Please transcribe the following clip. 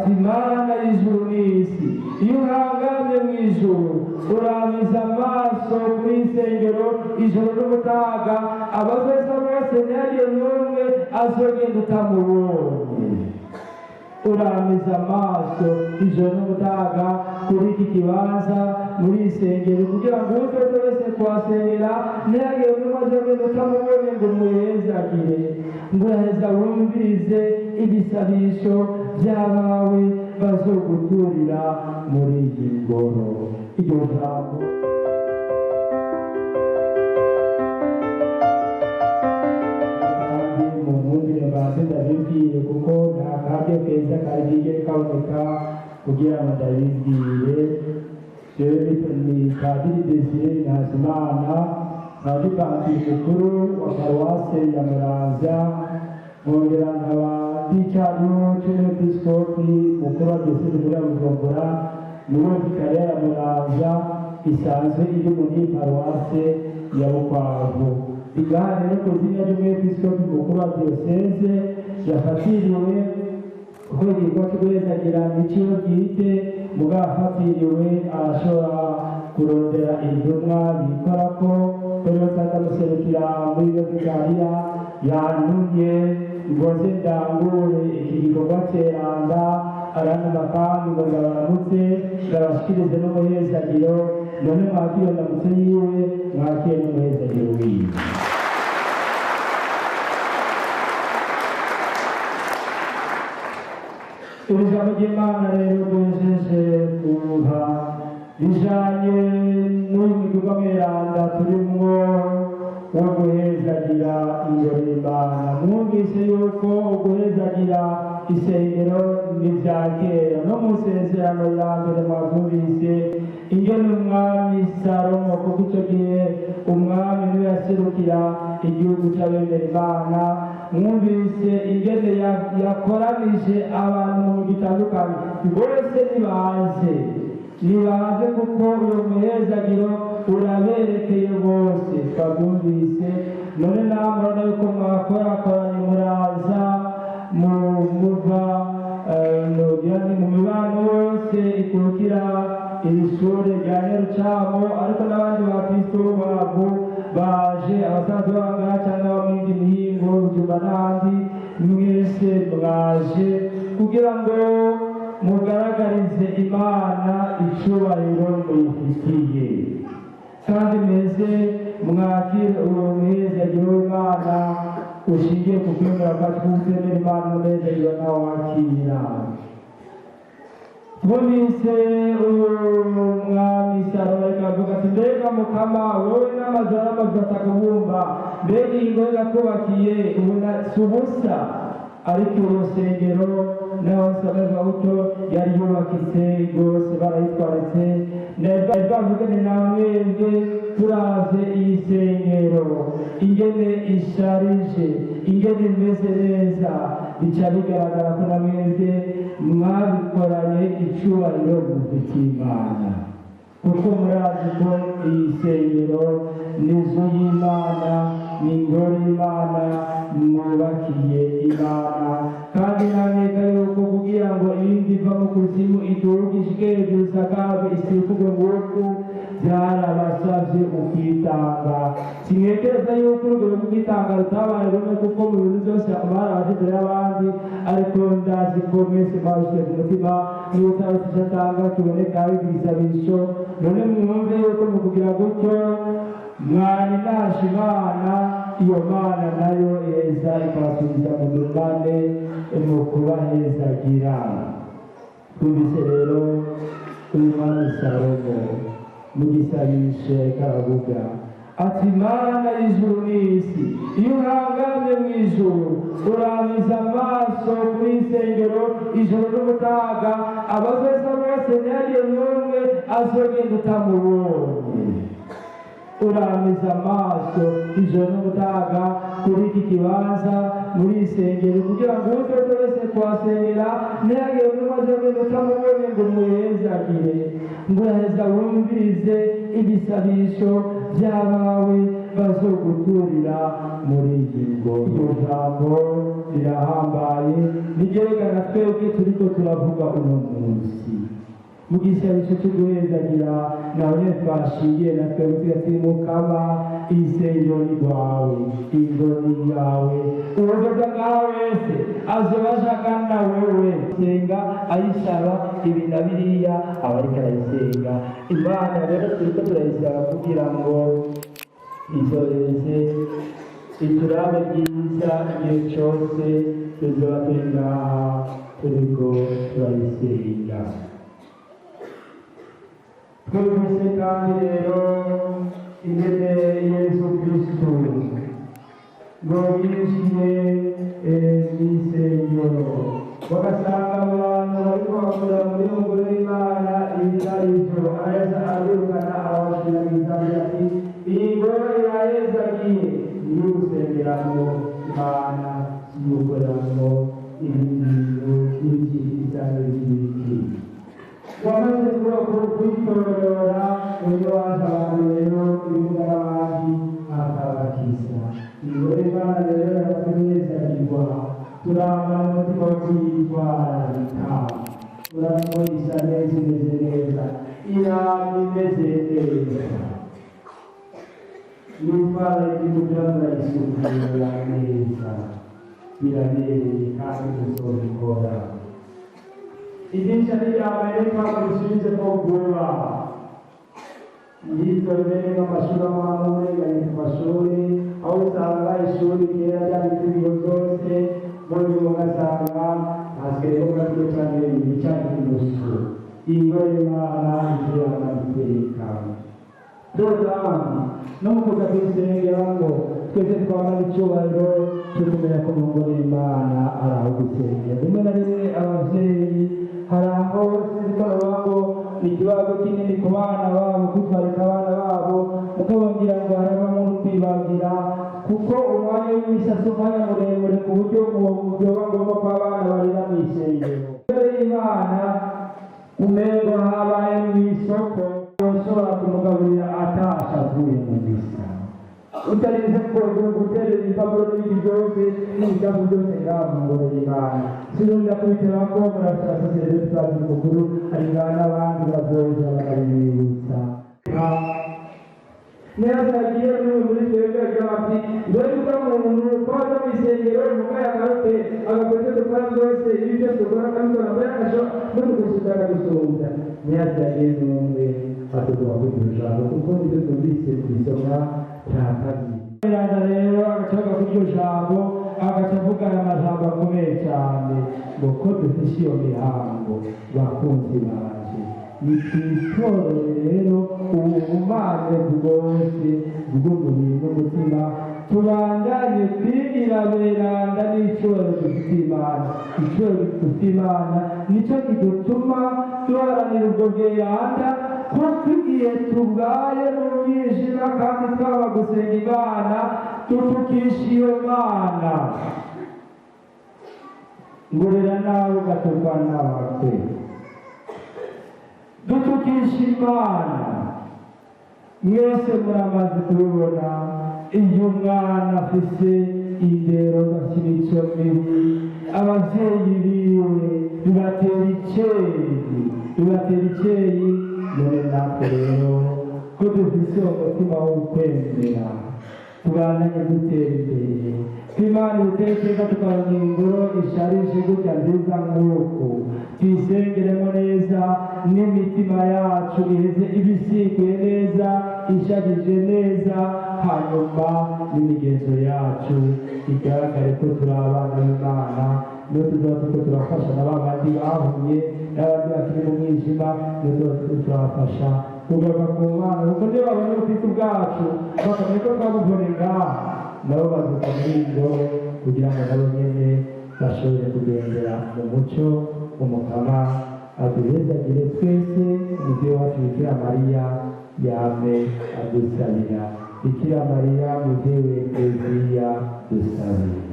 Ati Mana y'ijuru n'isi, iyo uhangamye mu ijuru uramiza amaso kuri isengero ijuru n'umutaga, abazoza bose ntihagire n'umwe azogenda utamubonye. Uramiza amaso ijoro n'umutaga kuri iki kibanza muri isengero, kugira ngo uwuzoza wese kuhasengera ntihagire n'umwe azogenda utamubonye ngo umuhezagire, ngo uraheza wumvirize ibisabisho by'abawe bazoguturira muri iyi ngoro. Iryo jambo kandi mu nkundire mbanze ndabibwire, kuko nta karyo keza kari bwigere kaboneka kugira ngo ndabibwire. Jewe ni Padiri Desire Ntazimana, nkaba ndi padiri mukuru wa paruwase ya Muramvya, nkongera nkaba ndi icarimu c'umwepiskopi mukuru wa diyoseze nkuru ya Bujumbura, niwe vikariya ya Muramvya isanzwe iri muri paruwase ya Bukwavu. Igaha rero ku izina ry'umwepiskopi mukuru wa diyoseze yafatiriwe, kuko igikorwa cyo guhezagira iciwe bwite, mugabo afatiriwe arashobora kurondera intumwa bikorako, rero nsanze amuserukira muri iyo vikariya yantumye ngo nze ndangure iki gikorwa ceranda. Arantuma kandi ngo ndabaramutse, ndabashikirize n'umuhezagiro. None mwakire ndamutse yiwe, mwakire n'umuhezagiro wiwe. Iri jambo ry'Imana rero duhejeje kumva rijanye n'uyu mugirwa mweranda turimwo wo guhezagira ingoro y'Imana. Mwumvise yuko uguhezagira isengero ni vya kera, no mu nsezerano ya mbere mwavyumvise ingene umwami Salomo, kuko ico gihe umwami niwe yaserukira igihugu c'abemera Imana. Mwumvise ingene yakoranije abantu mu migwi itandukanye, bose nibaze nibaze, kuko uyo muhezagiro uraberekeye bose. Twabyumvise none namwe murabona yuko mwakorakoranye, muraza muva mu mibano yose ikurikira iri shure rya Nyarucamo, ariko n'abandi bakristo babo baje, abasanzwe baba cyangwa abo mu yindi mihingo, Bujumbura n'ahandi, mwese mwaje kugira ngo mugaragarize Imana icubahiro muyifitiye, kandi mwese mwakire uwo muhezagiro w'Imana ushingiye ku kwemera kwacu, kutemera Imana n'umuhezagiro nawe wakira. Twumvise uyu mwami Salomo ariko aravuga ati mbega Mukama, wowe n'amazu n'amazu atakubumba, mbega iyi ngoro nakubakiye ubu si ubusa. Ariko urusengero naho nsomeza gutyo yari yubakitse rwose, barayitwaritse. Bavugane na mwebwe, turavye iyi sengero ingene isharije, ingene imeze neza, bica bigaragara ko na mwebwe mwabikoranye icubahiro mufitiye Imana, kuko murazi ko iyi sengero ni inzu y'Imana, ni ingoro y'Imana mwubakiye Imana. Kandi ntaneka yuko kugira ngo iyindi iva mu kuzimu iduge ishike hejuru isakazwe isikugwe nguku, byarabasavye ukwitanga. Sintekereza yuko urugero rw'ukwitanga rutabaye rumwe, kuko mu bintu byose barabashyize y'abandi, ariko ndazi ko mwese mwabishyize ku mutima, niba utarafite icyo atanga kiboneka ibisabisho. None mwumve yuko mu kugira gutyo mwari nasha Imana, iyo Mana nayo iheza ikabasubiza mu dungane mu kubahezagira. Twumvise rero uyu mwami Salomo mu gisabisho yariko aravuga ati Mana y'ijuru n'isi, iyo uhangamye mu ijuru uramiza amaso kuri isengero ijuru n'umutaga, abazoza bose ntihagire n'umwe azogenda utamubonye. Uramiza amaso ijoro n'umutaga kuri iki kibanza muri isengero, kugira ngo uwuzoza wese kuhasengera ntihagire n'umwe azogenda utamubonye ngo umuhezagire, ngo uraheza wumvirize ibisabisho by'abawe bazoguturira muri iyi ngoro. Iryo jambo rirahambaye, rigerekana twebwe turiko turavuga uno munsi mu gisabisho cyo guhezagira, naho nyene twashingiye na twebwe tugatiri: Mukama, isengero ni rwawe, ingoro ni yawe, uwozoza ngaho wese azoba ashaka na wewe. Senga ayisaba ibi na biriya, aba ariko arayisenga Imana. Rero turiko turayisaba kugira ngo izoheze iturabe ryiza igihe cose tuzoba turi ngaha turiko turayisenga. Twumvise kandi rero ingene Yesu Kristu ngo yinjiye mw'isengero, bagasanga abantu bariko bakora muri iyo ngoro y'Imana ibitari vyo, araheza arabirukana, arabashira mw'ijambo ati: "Iyi ngoro irahezagiye, ni iyo gusengeramwo Imana, si iyo gukoreramwo ibindi bintu n'ibyiza n'ibiki." Wamaze kwitorora uburyo waje abantu rero ibivuga n'abandi akabakiza. Ingoro y'Imana rero yaratunezagirwa, turangana umutima wo kwitwararika, urabona isa neza, imeze neza, iramba imeze neza, nitwararika kugira ngo urayisukura neza, birabereye kandi muzobikora. Idirisha ntiryameneka ngo risubize ko vuba yitwa mbere nk'amashuri amwe ari ku mashuri, aho usanga ishuri ryera ryanditse ibigo byose, muri ugasanga hasigaye ko gato cyane, bibiri cyangwa inusu. Ingoro y'Imana iteyama iteka. Dore kandi no mu kuza kuyisengera ngo twese twamara icyubahiro cyo kumenya ko mu ngoro y'Imana ari aho gusengera. Rimwe na rimwe ababyeyi hari aho sinzi ko bavuga ngo ni ikibazo kinini ku bana babo kwitwararika abana babo, mukababwira ngo harabamo no kwibagira, kuko umwanya w'imisa si umwanya muremure ku buryo byoba ngombwa ko abana barira mu isengero. Imbere y'Imana umengo habaye mu isoko, ushobora kumugaburira atasha avuye mu misa, utarinze guterera ibipapuro n'ibindi byose n'ibitabu byose ngaha mu ngoro y'Imana. Sinongera kubiteba ko murasaba sacerdote padiri mukuru ari ngaha n'abandi bazoza barabibibutsa neza. Yagiye muri twebwe agira bati: "Mbere yuko umuntu ko aza mu isengero umugaya akarote agakora ibyo dukora byose, ibi byose dukora akabikora, mbere agasho no kugusuka akabisubiza." Neza yagiye n'umwe atugomba kugira ijambo, kuko nibyo twumvise ku isomwa cya kabiri. Yaza rero agaca kuri iryo jambo, agaca avuga aya majambo akomeye cyane ngo: "Ko dufise iyo mihango, bakunzi banje, nitwitorere rero ubuhumane bwose bw'umubiri n'umutima, tubandanye twigira beranda n'icyubahiro dufite Imana." Icyubahiro dufite Imana nicyo kidutuma duharanira ubwo bweranda, kuko igihe tubaye mu mwijima kandi twaba gusenga Imana, dutukisha iyo Mana. Ngorera nawe ugatukwa n'abakwe, dutukisha Imana. Mwese muramaze kubibona, iyo umwana afise indero, afise imico mibi, abavyeyi biwe bibatera iceyi, bibatera iceyi. None natwe rero ko dufise uwo mutima wo kwemera, tubandanye dutera imbere, ko Imana idutekeka tukaronka ingoro isharije gutya nziza nk'uku, tuyisengeremo neza n'imitima yacu iheze ibisikuye neza, ishajije neza, hanyuma n'imigenzo yacu igaragare ko turi abana b'Imana. Niyo tuzaba turiko turafasha na ba bandi bahumye n'abandi bakiri mu mwijima, niyo tuzaba turiko turabafasha kugaruka ku Mana, kuko niyo babona ubukristu bwacu bakamenya ko twabuvune ngaha, nabo bazuka muri iyi ngoro kugira ngo nabo nyene bashobore kugendera mu muco. Umukama aduhezagire twese, umuvyeyi wacu Bikira Mariya yame adusabira. Bikira Mariya muvyeyi w'Ekleziya, dusabire.